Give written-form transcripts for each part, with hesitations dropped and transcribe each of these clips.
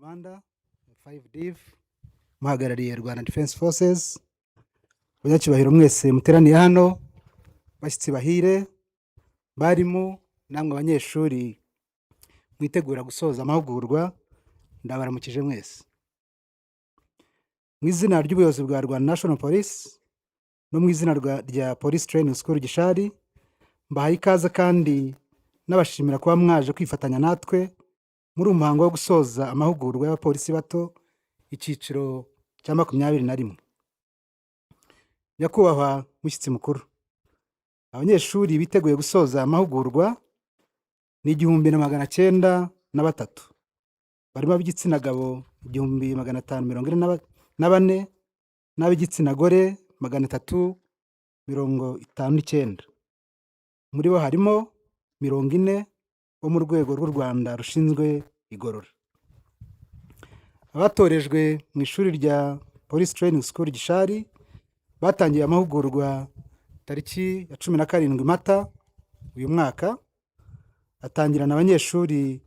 Rwanda 5 Div, muhagarariye Rwanda Defence Forces, abanyacyubahiro mwese muteraniye hano, bashyitsi bahire, barimu namwe abanyeshuri mwitegura gusoza amahugurwa, ndabaramukije mwese. Mu izina ry'ubuyobozi bwa Rwanda National Police no mu izina rya Police Training School Gishari, mbahaye ikaze kandi nabashimira kuba mwaje kwifatanya natwe muri uyu muhango wo gusoza amahugurwa y'abapolisi bato, icyiciro cya 21. Nyakubahwa mushyitsi mukuru, abanyeshuri biteguye gusoza amahugurwa ni 1903, barimo ab'igitsina gabo 1544 n'ab'igitsina gore 359. Muri bo harimo 40 bo mu rwego rw'u Rwanda rushinzwe igorora. Abatorejwe mu ishuri rya Police Training School Gishari batangiye amahugurwa tariki ya 17 Mata uyu mwaka, atangirana abanyeshuri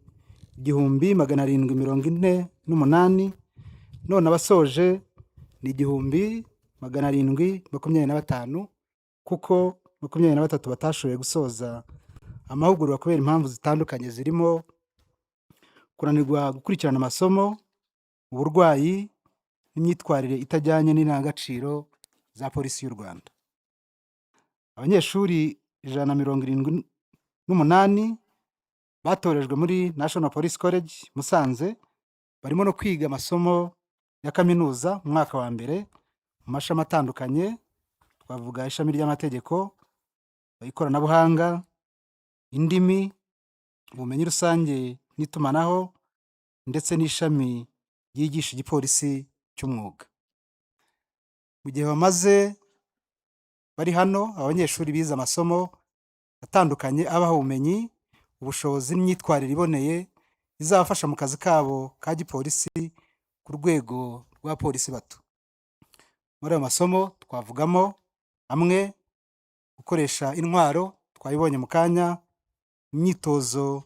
1748, none abasoje ni 1725, kuko 23 batashoboye gusoza amahugurwa kubera impamvu zitandukanye, zirimo kunanirwa gukurikirana amasomo, uburwayi n'imyitwarire itajyanye n'indangagaciro za Polisi y'u Rwanda. Abanyeshuri 178 batorejwe muri National Police College Musanze barimo no kwiga amasomo ya kaminuza mu mwaka wa mbere mu mashami atandukanye, twavuga ishami ry'amategeko, ikoranabuhanga, indimi, ubumenyi rusange n'itumanaho, ndetse n'ishami ryigisha igipolisi cy'umwuga. Mu gihe bamaze bari hano, abanyeshuri bize amasomo atandukanye abaha ubumenyi, ubushobozi n'imyitwarire iboneye izabafasha mu kazi kabo ka gipolisi ku rwego rwa polisi bato. Muri ayo masomo twavugamo amwe: gukoresha intwaro, twabibonye mu kanya, imyitozo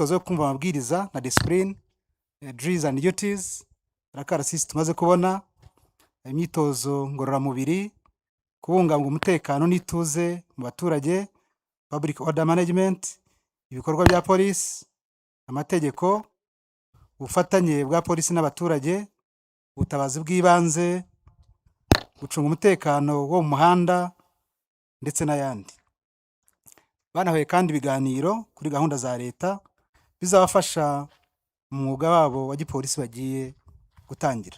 yo kumva amabwiriza na discipline, drills and duties, akarasisi tumaze kubona, imyitozo ngororamubiri, kubungabunga umutekano n'ituze mu baturage, public order management, ibikorwa bya polisi, amategeko, ubufatanye bwa polisi n'abaturage, ubutabazi bw'ibanze, gucunga umutekano wo mu muhanda ndetse n'ayandi. Banahawe kandi ibiganiro kuri gahunda za leta bizabafasha mu mwuga wabo wa gipolisi bagiye gutangira.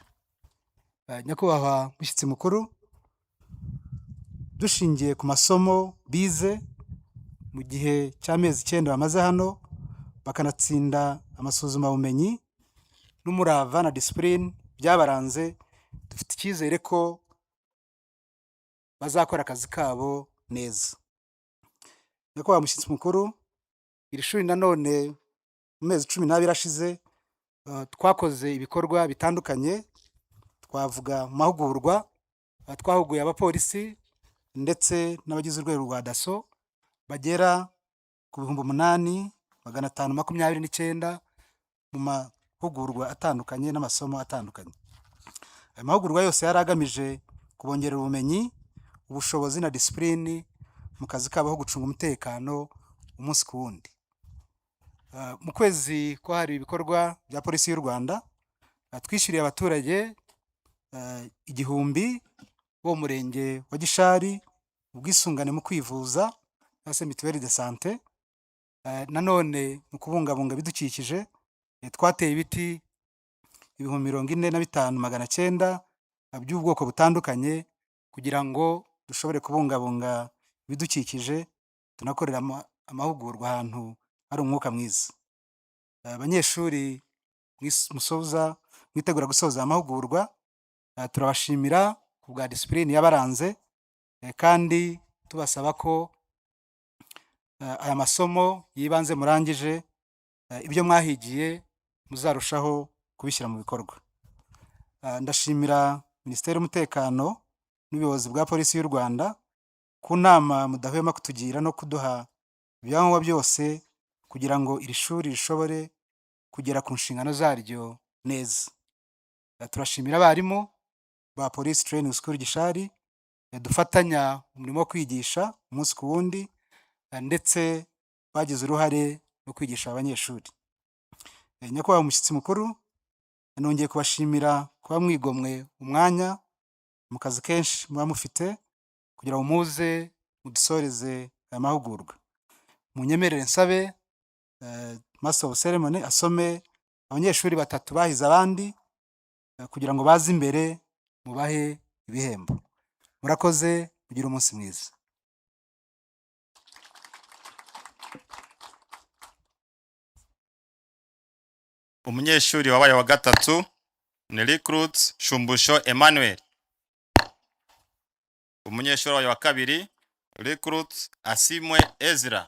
Nyakubahwa mushyitsi mukuru, dushingiye ku masomo bize mu gihe cy'amezi 9 bamaze hano, bakanatsinda amasuzumabumenyi, n'umurava na discipline byabaranze, dufite icyizere ko bazakora akazi kabo neza. Nyakubahwa mushyitsi mukuru, iri shuri nanone mu mezi 12 ashize twakoze ibikorwa bitandukanye, twavuga mu mahugurwa, twahuguye abapolisi ndetse n'abagize urwego rwa DASSO bagera ku 8529 mu mahugurwa atandukanye n'amasomo atandukanye. Aya mahugurwa yose yari agamije kubongerera ubumenyi, ubushobozi na discipline mu kazi kabo ko gucunga umutekano umunsi ku wundi. Mu kwezi kwahariwe ibikorwa bya Polisi y'u Rwanda, twishyuriye abaturage 1000 bo mu murenge wa Gishari ubwisungane mu kwivuza cyangwa se mutuelle de santé. Nanone mu kubungabunga ibidukikije, twateye ibiti 45,900 by'ubwoko butandukanye kugira ngo dushobore kubungabunga ibidukikije, tunakorera amahugurwa ahantu hari umwuka mwiza. Abanyeshuri musoza, mwitegura gusoza amahugurwa, turabashimira ku bwa discipline yabaranze, kandi tubasaba ko aya masomo y'ibanze murangije, ibyo mwahigiye muzarushaho kubishyira mu bikorwa. Ndashimira Minisiteri y'Umutekano n'ubuyobozi bwa Polisi y'u Rwanda ku nama mudahwema kutugira no kuduha ibyangombwa byose kugira ngo iri shuri rishobore kugera ku nshingano zaryo neza. Turashimira abarimu ba Police Training School Gishari dufatanya umurimo wo kwigisha umunsi ku wundi, ndetse bagize uruhare mu kwigisha abanyeshuri. Nyakubahwa umushyitsi mukuru, nongeye kubashimira kuba mwigomwe umwanya mu kazi kenshi muba mufite kugira ngo muze mudusoreze aya mahugurwa. Munyemerere nsabe Master of Ceremony asome abanyeshuri batatu bahize abandi, kugira ngo baze imbere mubahe ibihembo. Murakoze, mugire umunsi mwiza. Umunyeshuri wabaye wa gatatu ni Recruit Shumbusho Emmanuel. Umunyeshuri wabaye wa kabiri, Recruit Asimwe Ezra.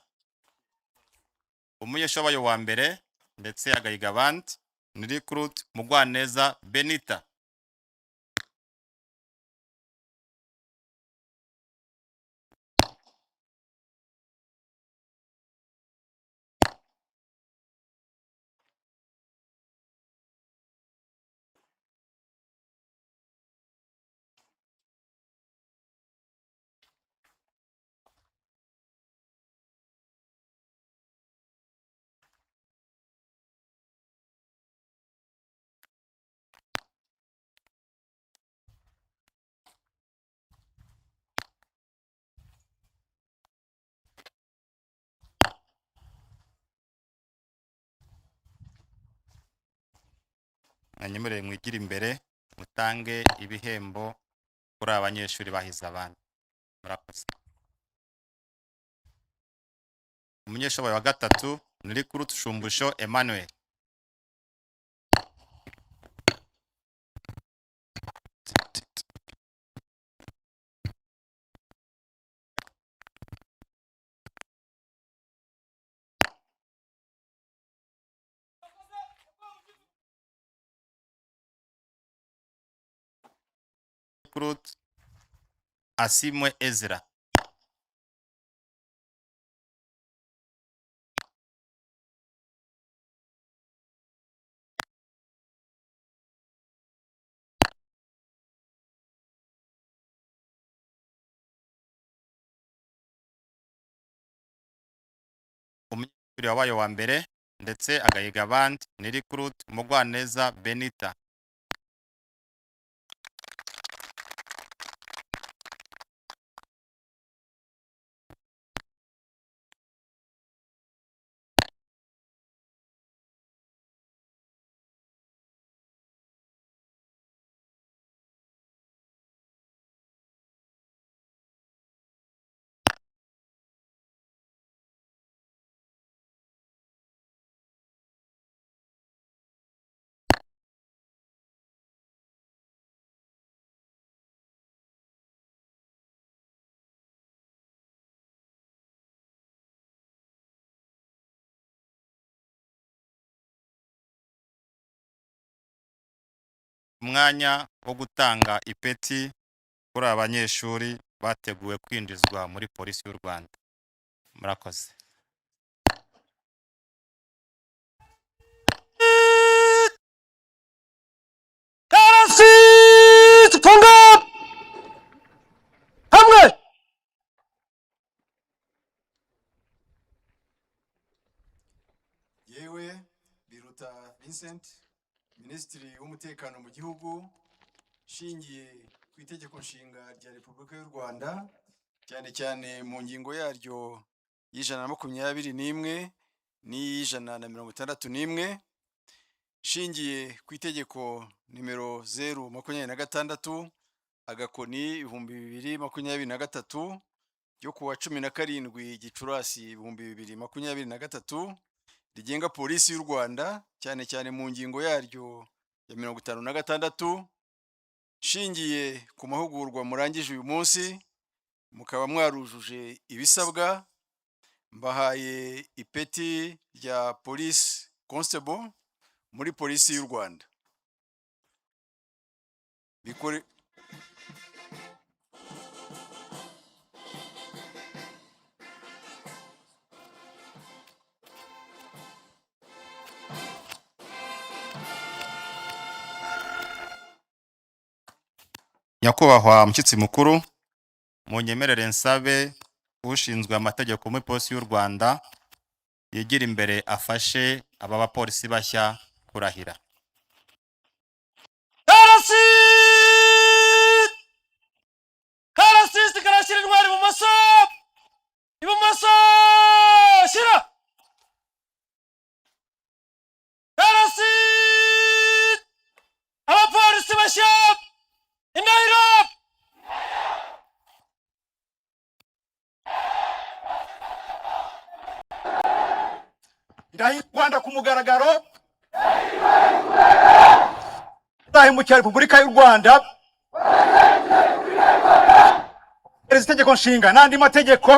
Umunyeshuri wabaye wa mbere ndetse agahiga abandi ni Recruit Mugwaneza Benita. Nanyemerere mwigire imbere mutange ibihembo kuri aba banyeshuri bahize abandi. Murakoze. Umunyeshuri wabaye wa gatatu ni Recruit Shumbusho Emmanuel. Recruit Asimwe Ezra. Umunyeshuri wabaye wa mbere ndetse agahiga abandi ni Recruit Mugwaneza Benita. Umwanya wo gutanga ipeti kuri aba banyeshuri bateguwe kwinjizwa muri Polisi y'u Rwanda. Murakoze. Karasisi funga hamwe. Yewe Biruta Vincent, Minisitiri w'Umutekano mu gihugu, nshingiye ku Itegeko Nshinga rya Repubulika y'u Rwanda, cyane cyane mu ngingo yaryo ya 121 n'iy'ijana na mirongo itandatu n'imwe, nshingiye ku itegeko nimero 026-2023 ryo kuwa 17 Gicurasi 2023 rigenga Polisi y'u Rwanda, cyane cyane mu ngingo yaryo ya 56, nshingiye ku mahugurwa murangije uyu munsi mukaba mwarujuje ibisabwa, mbahaye ipeti rya Police Constable muri Polisi y'u Rwanda. Bikore Nyakubahwa mushyitsi mukuru, munyemerere nsabe ushinzwe amategeko muri Polisi y'u Rwanda yigira imbere, afashe aba bapolisi bashya kurahira. Karasisi! Karasisi karashyira intwari ibumoso! Ibumoso! Shyira! Karasisi! Abapolisi bashya! Indahiro! Ndahiro Rwanda ku mugaragaro, ndahemukira Repubulika y'u Rwanda, itegeko nshinga n'andi mategeko,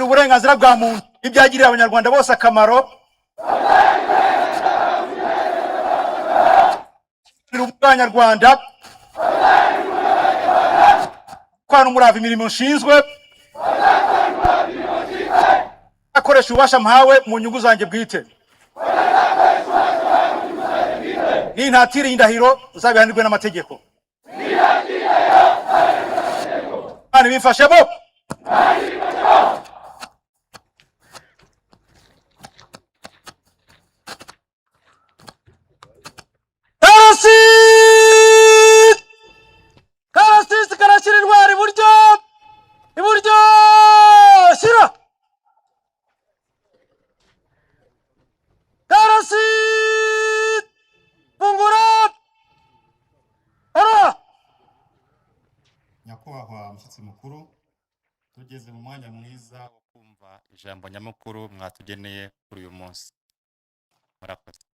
uburenganzira bwa muntu, ibyagirira Abanyarwanda bose akamaro, Abanyarwanda kwana umurava imirimo nshinzwe, akoresha ububasha mpawe mu nyungu zanjye bwite. Nintatira indahiro nzabihanirwe n'amategeko. Imana ibimfashemo. Karasisi! Karasisi karashyira intwari iburyo! Iburyo! Shyira! Karasisi! Fungura! Ara! Nyakubahwa mushyitsi mukuru, tugeze mu mwanya mwiza wo kumva ijambo nyamukuru mwatugeneye kuri uyu munsi. Murakoze.